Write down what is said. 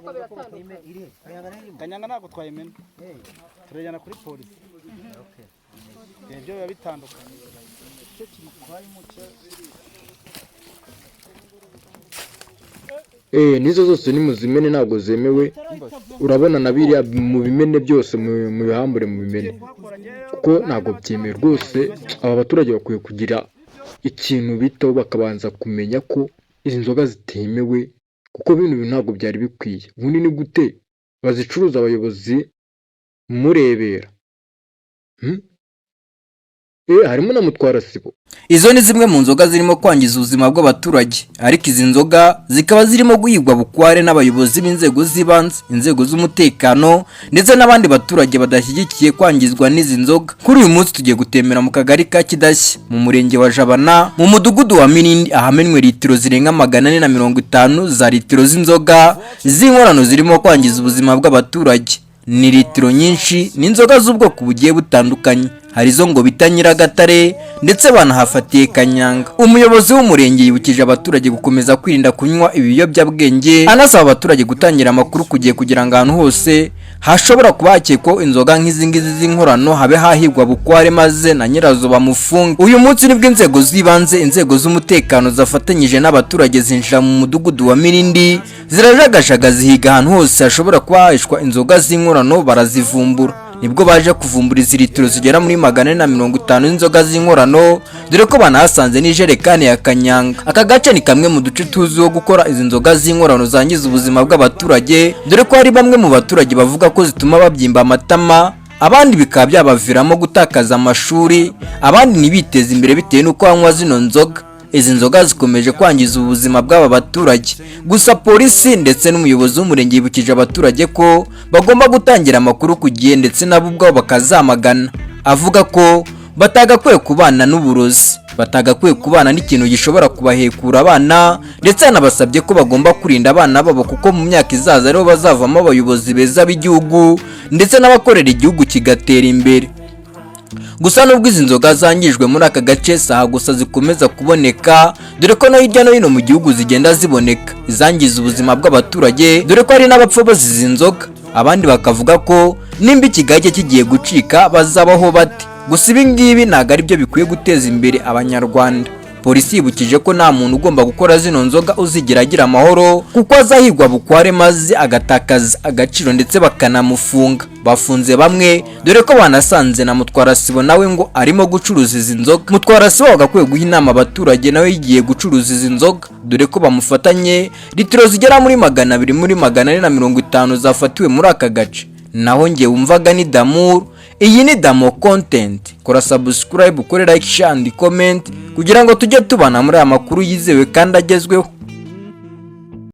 ko biratandukanye. Kanyanga ntabwo twayimena, turajyana kuri polisi. Ibyo biba bitandukanye. Icyo kiri N'izo zose nimuzimene, ntabwo zemewe. Urabona na biriya mu bimene byose, mu bihambure, mu bimene, kuko ntabwo byemewe rwose. Aba baturage bakwiye kugira ikintu bitaho, bakabanza kumenya ko izi nzoga zitemewe, kuko bino bintu ntabwo byari bikwiye. Ubundi ni gute bazicuruza abayobozi murebera? Hmm? Harimo na mutwarasibo. Izo ni zimwe mu nzoga zirimo kwangiza ubuzima bw'abaturage, ariko izi nzoga zikaba zirimo guhigwa bukware n'abayobozi b'inzego z'ibanze, inzego z'umutekano ndetse n'abandi baturage badashyigikiye kwangizwa n'izi nzoga. Kuri uyu munsi tugiye gutembera mu kagari ka Kidashya, mu murenge wa Jabana, mu mudugudu wa Mirindi, ahamenwe litiro zirenga 450 za litiro z'inzoga z'inkorano zirimo kwangiza ubuzima bw'abaturage. Ni litiro nyinshi, ni inzoga z'ubwoko bugiye butandukanye, hari izo ngo bita Nyiragatare, ndetse banahafatiye kanyanga. Umuyobozi w'umurenge yibukije abaturage gukomeza kwirinda kunywa ibiyobyabwenge, anasaba abaturage gutangira amakuru ku gihe kugira ngo ahantu hose hashobora kuba hakekwaho inzoga nk'izi ngizi z'inkorano habe hahigwa bukware, maze na nyirazo bamufunge. Uyu munsi nibwo inzego z'ibanze, inzego z'umutekano zafatanyije n'abaturage zinjira mu mudugudu wa Mirindi, zirajagajaga, zihiga ahantu hose hashobora kuba hahishwa inzoga z'inkorano, barazivumbura. Nibwo baje kuvumbura izi litiro zigera muri 450 z'inzoga z'inkorano, dore ko banahasanze n'ijerekani ya kanyanga. Aka gace ni kamwe mu duce tuzwiho gukora izi nzoga z'inkorano zangiza ubuzima bw'abaturage, dore ko hari bamwe mu baturage bavuga ko zituma babyimba amatama, abandi bikaba byabaviramo gutakaza amashuri, abandi ntibiteze imbere bitewe n'uko banywa zino nzoga. Izi nzoga zikomeje kwangiza ubuzima bw'aba baturage. Gusa polisi ndetse n'umuyobozi w'umurenge yibukije abaturage ko bagomba gutangira amakuru ku gihe, ndetse nabo ubwabo bakazamagana. Avuga ko batagakwiye kubana n'uburozi, batagakwiye kubana n'ikintu gishobora kubahekura abana, ndetse yanabasabye ko bagomba kurinda abana babo, kuko mu myaka izaza aribo bazavamo abayobozi beza b'igihugu ndetse n'abakorera igihugu kigatera imbere. Gusa nubwo izi nzoga zangijwe muri aka gace, si aha gusa zikomeza kuboneka, dore ko no hirya no hino mu gihugu zigenda ziboneka izangiza ubuzima bw'abaturage, dore ko hari n'abapfa bazize inzoga, abandi bakavuga ko nimba ikigage kigiye gucika bazabaho bate? Gusa ibi ngibi ntabwo ari byo bikwiye guteza imbere Abanyarwanda. Polisi yibukije ko nta muntu ugomba gukora zino nzoga uzigera agira amahoro, kuko azahigwa bukware maze agatakaza agaciro ndetse bakanamufunga. Bafunze bamwe, dore ko banasanze na mutwarasibo nawe ngo arimo gucuruza izi nzoga. Mutwarasibo agakwiye guha inama abaturage, nawe yigiye gucuruza izi nzoga, dore ko bamufatanye litiro zigera muri 200 muri 450 zafatiwe muri aka gace. Naho njye wumvaga ni Damuru, iyi ni Damo Content. Kora subscribe, ukore like, share and comment kugira ngo tujye tubana muri aya makuru yizewe kandi agezweho.